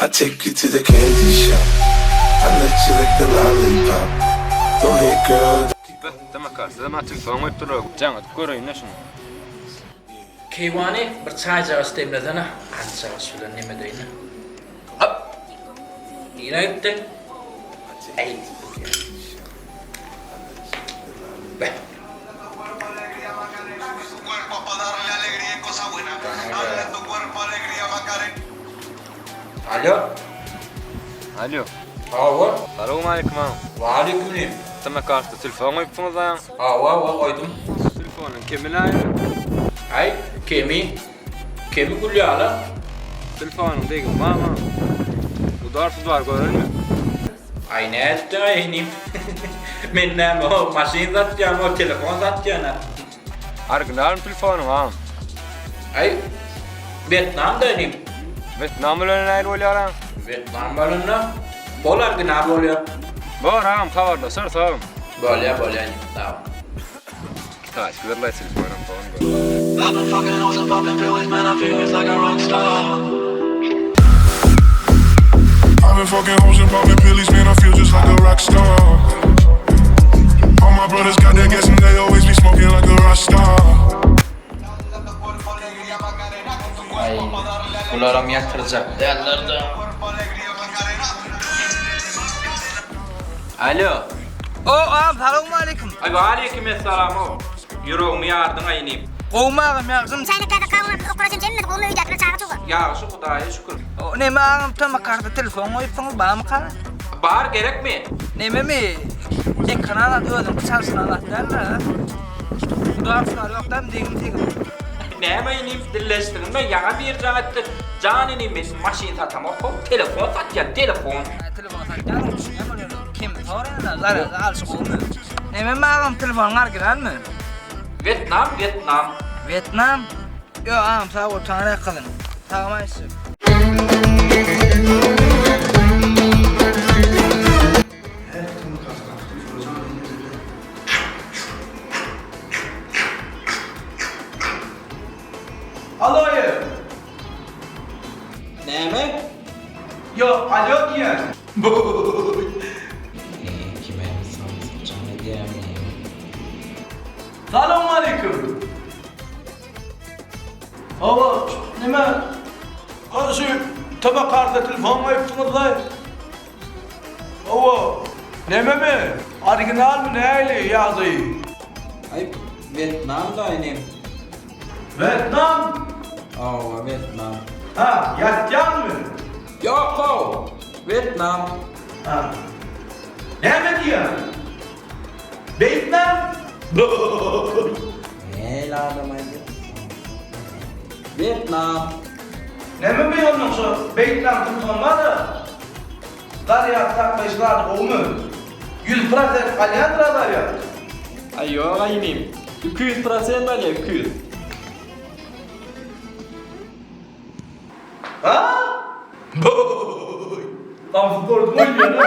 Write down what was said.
I take you to the candy shop. I let you lick the lollipop. Go ahead, girl. Beh, damakasy-da matrikon goýup durlar. Jaň edip göreýin-le şuny. Keýwany, bir çaýjagaç demlesene, gançagaç bilen nemedeýin-le. Hop! Nirä gitdiň? Äý. Beh. Alo. Alo. Hawa. Salowmaleýkim agam. Waleýkim. Tm kartda telefon goýupsyňyz agam. Hawa, hawa goýdum. Telefonyň kemi näme? Aý, kemi. Kemi gül ýaly. Telefonyň degimi barmy agam? Udar sudar görelmi? Aý nätdiňaý inim. Men näme o maşyn satýan o telefon satýan-a. Originalmy telefonyň agam? Aý Wetnamda inim. Wetnam bilen nähili bolýar agam? Wetnam bolanda bol original bolýar. Bor agam habarlaşarys agam. Bolýa bolýa inim sag bol. Kitaýski zyrlaý telefonam soň gör. Aý bularam ýatyrjak däldir-dä. Alo. O agam salowmaleýkim. Aý waleýkim essalam-ow. Ýüregimi ýardyň-aý inim. Gowumy agam ýagşymy? Çaýnekdäki gawun okara çemçe hemmesi gowumy öýdäkiler çaga çuga. Ýagşy hudaýa şükür. O neme agam tmkarda telefon goýupsyňyz barmyka? Bar gerekmi? Nememi? Ekran zat özüňki çalşylan zat däldir a? Udar sudar ýok dämi degim tegim. Näme inim dilleşdiňmi ýaňa bir jaň etdi. Jan inim men maşyn satamok how telefon satýan telefon. Hä telefon satýan düşünýän ol ýöne kemi soraýan zarýady alşy gowumy? Nememi agam telefonyň originalmy? Wetnam wetnam. Wetnam? Ýok agam sag bol taňry ýalkasyn. Sagam aýtjak. Aloýe. Näme? Ýok, alýo diýýän. Kime samsyk jaň edýämi? Salowmaleýkim. Hawa, neme? Şu tabak karta telefon goýupsyňyzlaý. Hawa, nememi? Originalmy nähili ýagdaýy? Aý, Wetnam da inim. Wetnam? Hawa, Wetnam. Ha, ýatýanmy? Ýok-ow, Wetnam. Ha. Näme diýýäň? Beýtmem! Nähili adam aýdýar? Wetnam. Näme meý onnoň şo Beýtnam telefon bar-a. Zarýad saklaýyş zady gowumy? 100 prosent alýandyr-a zarýad? Aý ýog-a inim. 200 prosent alýar, 200. Ha? Samsyk gördüň öýdýän-a?